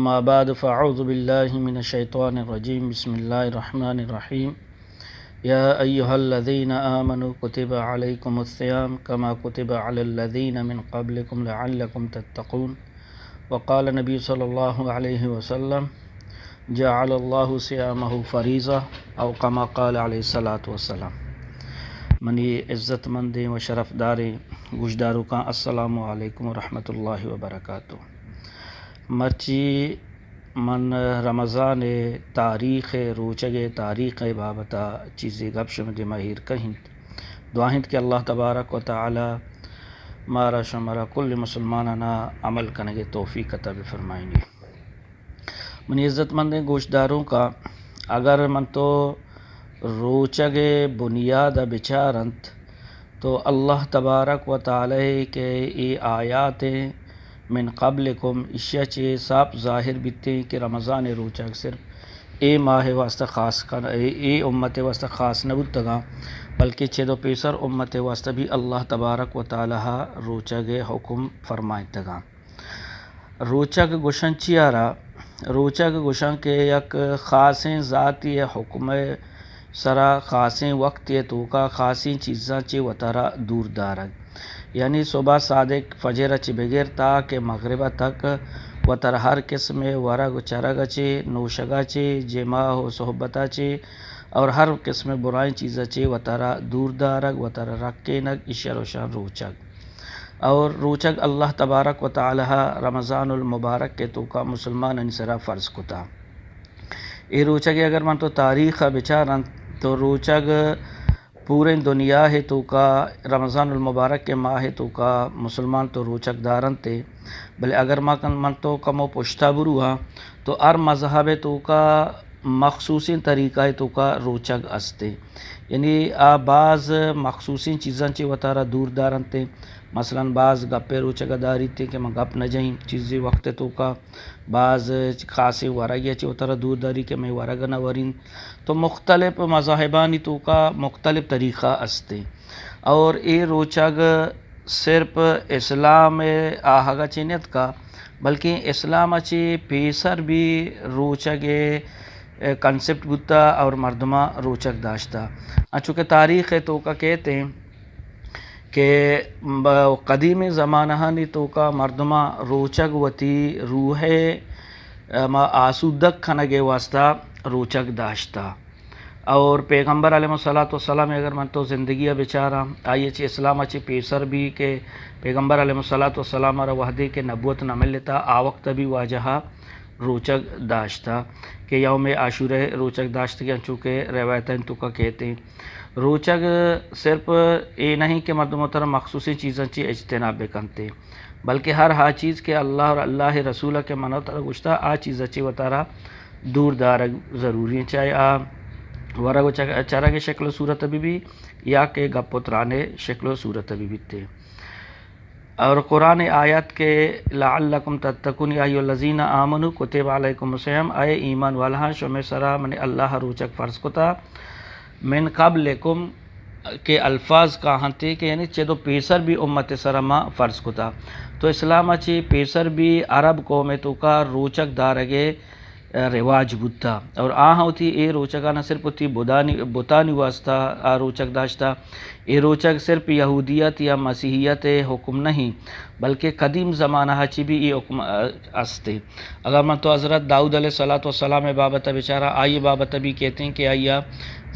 أما بعد، فأعوذ بالله من الشيطان الرجيم. بسم الله الرحمن الرحيم. يا أيها الذين آمنوا كتب عليكم الصيام كما كتب على الذين من قبلكم لعلكم تتقون. وقال النبي صلى الله عليه وسلم: جعل الله صيامه فريضة، أو كما قال عليه الصلاة والسلام. منی عزت مندیں و شرف داریں گوشداروکاں، السلام علیکم و رحمت اللہ و برکاتہ. مرچی من رمضان ءِ تاریخ ءِ، روچگ ءِ تاریخ ءِ بابت ءَ چیزے گپ شمئے دیما ایر کہینت. دعا انت کہ اللہ تبارک و تعالی مارا شمارا کل مسلمانانا عمل کنگ ءِ توفیق عطا بفرمائینی. منی عزت مندیں گوشداروکاں، اگر من تو روچگ ءِ بنیاد ءَ بچار انت، تو اللہ تبارک و تعالی کہ اے آیات ایں، من قبلکم، ایشی ءَ چہ صاف ظاہر بیتیں کہ رمضان ءِ روچگ صرف اے ماہ ءِ واسطہ خاص کن، اے، اے امت ءِ واسطہ خاص نہ بوتگاں، بلکہ چد و پیسر امت ءِ واسطہ بھی اللہ تبارک و تعالی ءَ روچگ ءِ حکم فرمائینتگاں. روچگ گوشن چی ءَ را؟ روچگ گوشن کہ یک خاصیں ذاتی حکم ءِ سرا خاصیں وقت ءِ توکا خاصیں چیزاں چہ وتارا دور دارگ. یعنی صبح صادق فجر ءَ چہ بگر تا کہ مغرب ءَ تک وتارا ہر قسم ءِ ورگ و چرگ ءَ چہ، نوشگ ءَ چہ، جماع و صحبت ءَ چہ اور ہر قسم ءِ برائیں چیز ءَ چہ وتارا دور دارگ، وتارا رکینگ، ایشی ءَ را گوشاں روچگ. اور روچگ اللہ تبارک و تعالی ءَ رمضان المبارک ءِ توکا مسلمانانی سرا فرض کتا. اے روچگ ءِ اگر من تو تاریخ ءَ بچارن تو روچگ پوریں دنیا ءِ توکا رمضان المبارک ءِ ماہ ءِ توکا مسلمان تو روچگ دارنت، بلے اگر ما کن، من تو کمو پشتا برواں تو ہر مذہب ءِ توکا مخصوصیں طریقہ ءِ توکا روچگ است. یعنی آ باز مخصوصیں چیزاں چہ وتارا دور دارنت. مثلاً باز گپ ءِ روچگ ءَ داریت کہ من گپ نہ جنیں چیزے وقت ءِ توکا، باز خاصیں ورگ ءَ چہ وتارا دور داری کہ مئے ورگ ءَ نہ ورین. تو مختلف مذاہبانی توکا مختلف طریقہ است. اور اے روچگ صرف اسلام ءِ آہگ ءَ چہ نیتکا، بلکیں اسلام ءَ چہ پیسر بھی روچگ ءِ کانسپٹ بوتا اور مردماں روچگ داشتا. انچو کہ تاریخ ءِ توکا کہتے ہیں کہ ب-، قدیمیں زمانہانی توکا مردماں روچگ وتی روح ءِ، اما، آسودگ کنگ ءِ واسطہ روچگ داشتا. اور پیغمبر علیہ الصلوۃ والسلام ءِ اگر من تو زندگی ءَ بچاراں، آئی ءَ چہ اسلام ءَ چہ پیسر بھی کہ پیغمبر علیہ الصلوۃ والسلام ءَ را وہدے کہ نبوت نہ ملتا، آ وقت بھی واجہ ءَ روچگ داشتا کہ یوم عاشورہ ءِ روچگ داشت کہ انچو کہ روایتانی توکا کہتے ہیں. روچگ صرف اے نہیں کہ مردم وتارا مخصوصیں چیزاں چہ اجتناب بکنتے، بلکہ ہر آ چیز کہ اللہ اور اللہ ءِ رسول ءَ کہ من وتارا گوشتا، آ چیز ءَ چہ وتارا دور دارگ ضروری ہیں، چاہے آ ورگ و چ-، چرگ ءِ شکل و صورت ءَ بہ بی یا کہ گپ و تران ءِ شکل و صورت ءَ بہ بیتے. اور قرآن ءِ آیات کہ لعلکم تتقون، یا ایھا الذین آمنوا کتب علیکم الصیام، اے ایمان والاہاں، شمئے سرا من اللہ ءَ روچگ فرض کتا، من قبلکم، کہ الفاظ کاہنتے کہ یعنی چد و پیسر بھی امت ءِ سرا ما فرض کتا. تو اسلام ءَ چہ پیسر بھی عرب قوم ءِ توکا روچگ دارگ ءِ رواج بوتا، اور آہاں وتی اے روچگاں نہ صرف وتی بدانی، بتانی واسطہ آ روچگ داشتا. اے روچگ صرف یہودیت یا مسیحیت ءِ حکم نہیں، بلکہ قدیم زمانہ ءَ چہ بھی اے حکم، ا، استے. اگر من تو حضرت داؤد علیہ الصلوۃ والسلام ءِ بابت ءَ بچاراں، آئی ءِ بابت ءَ بھی کہتے ہیں کہ آئی ءَ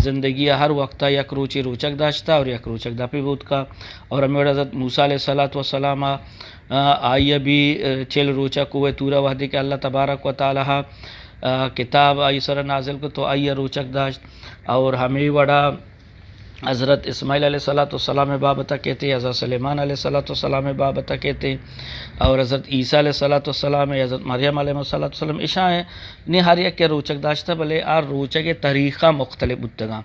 زندگی ءِ ہر وقت ءَ یک روچے روچگ داشتا اور یک روچگ دپے بوتکا. اور ہمے وڑ حضرت موسیٰ علیہ الصلوۃ والسلام ءَ، آ، آئی ءَ بھی، آ، چل روچ ءَ کوہ طور ءَ وہدے کہ اللہ تبارک و تعالی ءَ، آ، کتاب آئی سر ءَ نازل کو تو آئی ءَ روچگ داشت. اور ہمے وڑا حضرت اسماعیل علیہ الصلوۃ والسلام ءِ بابت ءَ کہتے، حضرت سلیمان علیہ الصلوۃ والسلام ءِ بابت ءَ کہتے، اور حضرت عیسیٰ علیہ الصلوۃ والسلام، حضرت مریم علیہ الصلوۃ والسلام، اشاں نی ہر یک ءَ روچگ داشتہ، بلے آ روچگ ءِ طریقہ مختلف بوتگاں.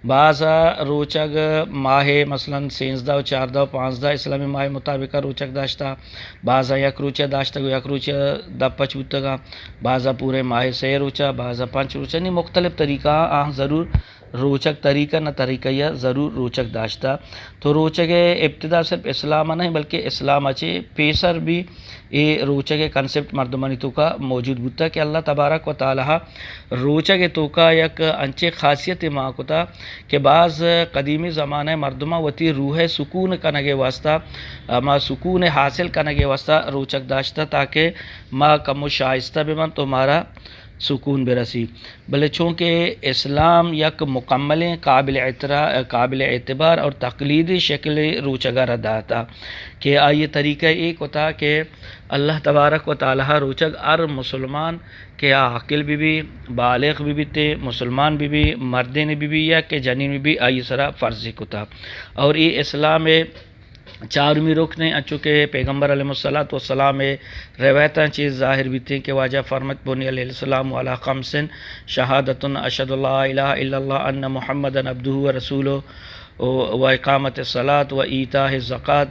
بعض ءَ روچگ ماہ ءِ مثلاً سیزدہ و چاردہ و پانزدہ اسلامی ماہ ءِ مطابق ءَ روچگ داشتہ، بعض ءَ یک روچ ءَ داشتگ و یک روچ ءَ دپ پچ بوتگاں، بعض ءَ پورے ماہ ءِ سے روچ ءَ، بعض ءَ پنچ روچ ءَ، نی مختلف طریقہ آں ضرور روچگ طریقہ نہ طریقہ یا ضرور روچگ داشتہ۔ تو روچگ ابتدا صرف اسلام نہ بلکہ اسلام چہ پیسر بھی اے روچگ کنسپٹ مردمانی توکا موجود بوتا کہ اللہ تبارک و تعالی روچگ توکا یک انچے خاصیت ما کتا کہ بعض قدیمی زمانہ مردماں وتی روح سکون کنگ واسطہ، ما سکون حاصل کنگ واسطہ روچگ داشتہ تاکہ ما کمو شائستہ ببن تو مارا سکون برسی۔ بلے چونکہ اسلام یک مکملیں قابل اعترا-، قابل اعتبار اور تقلیدی شکل روچگا را داتا کہ آئی طریقہ اے کتا کہ اللہ تبارک و تعالی روچگ ہر مسلمان کہ آ عاقل بی بی، بالغ بی بیتے، مسلمان بی بی، مردین بی بی یا کہ جنین بی بی، آئی سرا فرض کتا۔ اور اے اسلام چارمی رکن انت، انچو کہ پیغمبر علیہ الصلوۃ والسلام روایتاں چیز ظاہر بیتیں کہ واجہ فرمت بنی علیہ السلام علی خمس، شہادت اشہد لا الہ الا اللہ ان محمدا عبدہ و رسولہ و اقامت الصلاۃ و ایتاء الزکات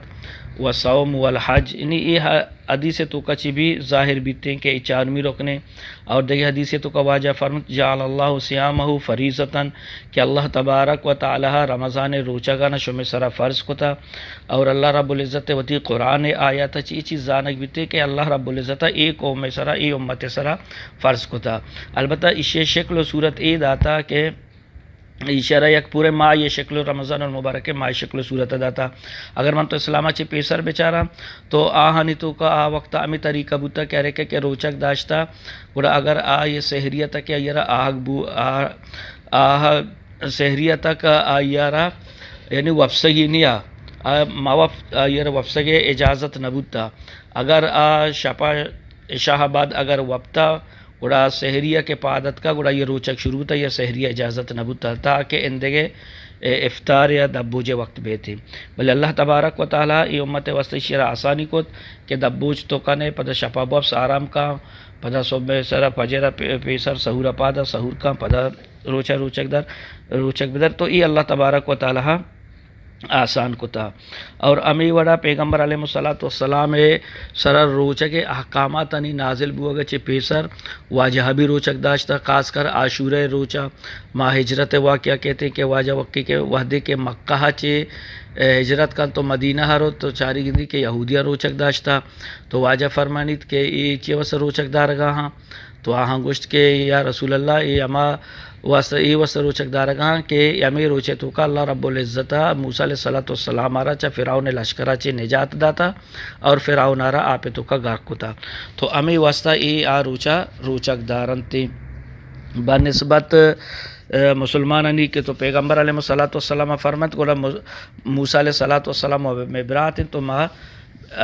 و صوم والحج۔ یعنی اے ح-، حدیث توکا چی بھی ظاہر بیتیں کہ اے چارمی رکنے۔ اور دیگہ حدیث توکا واجہ فرمت جعل اللہ صیامہ فریضۃ، کہ اللہ تبارک و تعالی رمضان روچگانا شمے سرا فرض کتا۔ اور اللہ رب العزت وتی قرآن آیات چی چیز زانگ بیتے کہ اللہ رب العزت اے قوم سرا، اے امت سرا فرض کتا۔ البتہ ایشی شکل و صورت اے داتا کہ ایشرا یک پورے ماہ یہ شکل رمضان المبارک ماہ شکل صورت داتا۔ اگر من تو اسلام چی پیسر بچاراں تو آہانی توکا آ وقت ہمیں طریقہ بوتا کہ ہر ایک کہ روچگ داشتا، گڑا اگر آ یہ سحریہ تک یا را آگ بو، آ، آ سحریہ تک آ یارا یعنی وپسگی نیا، آ ما وپ-، آ یارا وپسگے اجازت نبوتا۔ اگر آ شپا عشاء بعد اگر وپتا، گڑا سحریہ کہ پاد اتکا، گڑا یہ روچگ شروع بوتا، یہ سحریہ اجازت نہ بوتا، تاکہ اندگہ، اے، افطار یا دبوج وقت بیتی۔ بلے اللہ تبارک و تعالی اے امت واسطے شرا آسانی کت کہ دبوج تو کنے، پدا شپا بوپس آرام کا، پدا صبح سرا فجر پی-، پیسر سحور پادا سحور کا، پدا روچا روچگ در، روچگ بدر۔ تو اے اللہ تبارک و تعالی آسان کتا۔ اور ہمے وڑا پیغمبر علیہ الصلوۃ والسلام سرا روچگ احکاماتانی نازل بوگ چہ پیسر واجہ بھی روچگ داشتہ، خاص کر عاشورہ روچا۔ ما ہجرت واقعہ کہتے کہ واجہ وقتی کہ وحدے کہ مکہ چہ، اے، ہجرت کن تو مدینہ رو تو چاری گندی کہ یہودیاں روچگ داشتہ، تو واجہ فرمانیت کہ اے چی وس روچگ دارگا ہاں؟ تو آہاں گوشت کہ یا رسول اللہ، اے ہما واسطہ، اے واسطہ روچگ دارگاں کہ ہمے روچے توکا اللہ رب العزت موسیٰ علیہ الصلوۃ والسلام را چہ فرعون لشکرا چہ نجات داتا اور فرعون را آپ توکا غرق کتا۔ تو ہمے واسطہ اے آ روچا روچگ دارنتی۔ بہ نسبت، اے، مسلمانانی کہ تو پیغمبر علیہ الصلوۃ والسلام فرمت گڑا مو-، موسیٰ علیہ الصلوۃ والسلام و مے برات انت تو ما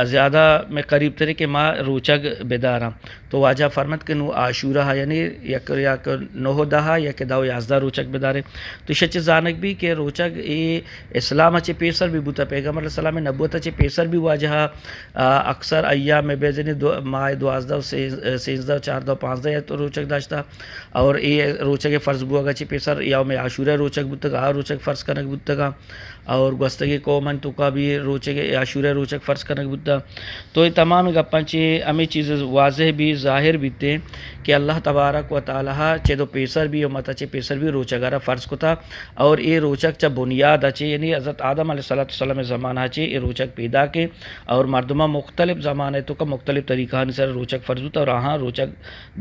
زیادہ مے قریب تری کہ ما روچگ بداراں۔ تو واجہ فرمت کہ نو عاشورہ ہا، یعنی یک، یک نو دہ ہا، یک دہ و یازدہ روچگ بدارے۔ تو شچ زانگ بھی کہ روچگ اے اسلام چہ پیسر بھی بوتا، پیغمبر علیہ السلام نبوت چہ پیسر بھی واجہ، آ، اکثر ایام بیزنی دو، ماہ دوازدہ و سیز-، سیزدہ و چاردہ و پانزدہ یا تو روچگ داشتا۔ اور اے روچگ فرض بوگا چہ پیسر یوم عاشورہ روچگ بوتگا، آ روچگ فرض کنگ بوتگا۔ اور گوستگی قومن توکا بھی روچگ عاشورہ روچگ فرض کنگ بوتا۔ تو اے تمام گپاں چہ ہمیں چیز واضح بھی ظاہر بیتے کہ اللہ تبارک و تعالی چہ دو پیسر بھی امت چہ پیسر بھی روچگ را فرض کتا۔ اور اے روچگ چہ بنیاد چہ یعنی حضرت آدم علیہ الصلوۃ والسلام زمانہ چہ اے روچگ پیدا کے اور مردمہ مختلف زمانے توکا مختلف طریقہ سر روچگ فرض بوتا اور آہاں روچگ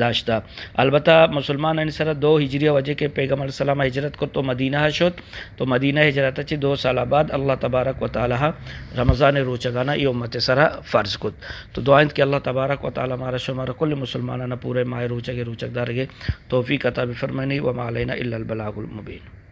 داشتہ۔ البتہ مسلمانانی سرا دو ہجری وجہ کہ پیغمبر علیہ السلام ہجرت کرت و مدینہ شت، تو مدینہ ہجرت چہ دو سال بعد اللہ تبارک و تعالی رمضان روچگانا اے امت سرا فرض کت۔ تو دعا انت کہ اللہ تبارک و تعالی مارا شمارا کل مسلمانانا پورے ماہ روچگ روچگ دارگے توفیق عطا بفرمانی۔ وما علینا الا البلاغ المبین۔